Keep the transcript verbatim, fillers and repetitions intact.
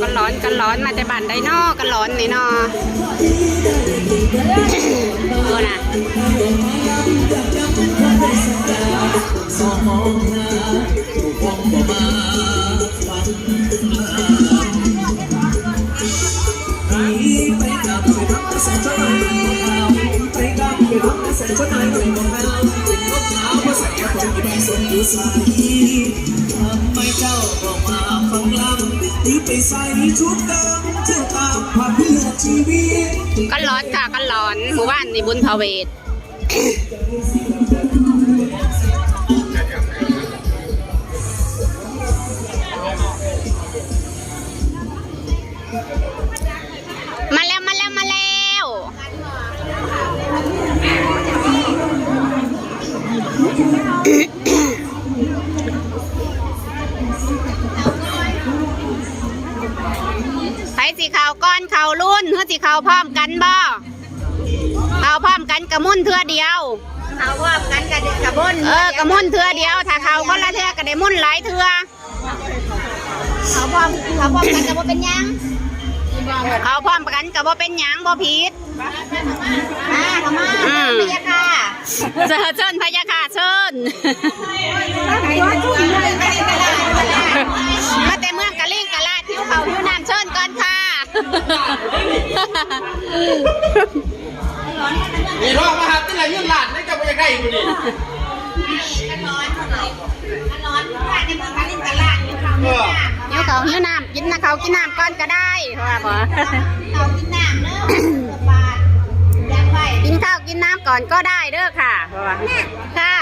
กันหลอนกันหลอนมาแต่บ้านใดน้อกันหลอนนี่น้อ ดูนะ กันหลอนค่ะกันหลอนหมู่บ้านนี่บุญพระเวท มาแล้วมาแล้วมาแล้ว ไผสิเข้าก่อนเข้ารุ่นหรือสิเข้าพร้อมกันบ่ เข้าพร้อมกันกะมุ่นเทื่อเดียว เข้าพร้อมกันกะกะมุ่น เออกะมุ่นเทื่อเดียว ถ้าเข้าคนละเทื่อกะได้มุ่นหลายเทื่อ เข้าพร้อมเข้าพร้อมกันกะบ่เป็นหยัง เข้าพร้อมกันกะบ่เป็นหยังบ่ผิด มาเข้ามา อืม พะยะค่ะ เชิญเชิญพะยะค่ะเชิญ มาแต่เมืองกะลิงกะลาดหิวข้าวหิวน้ำเชิญก่อนค่ะ มีรอบมาหาที่ไหนยืนหลาดนี่จะไปยังไงอยู่นี่ เออ หิวข้าวหิวน้ำกินนะข้าวกินน้ำก่อนกะได้ เพราะว่าบ่ เขากินน้ำเด้อ กินข้าวกินน้ำก่อนก็ได้เด้อค่ะ เพราะว่า ค่ะ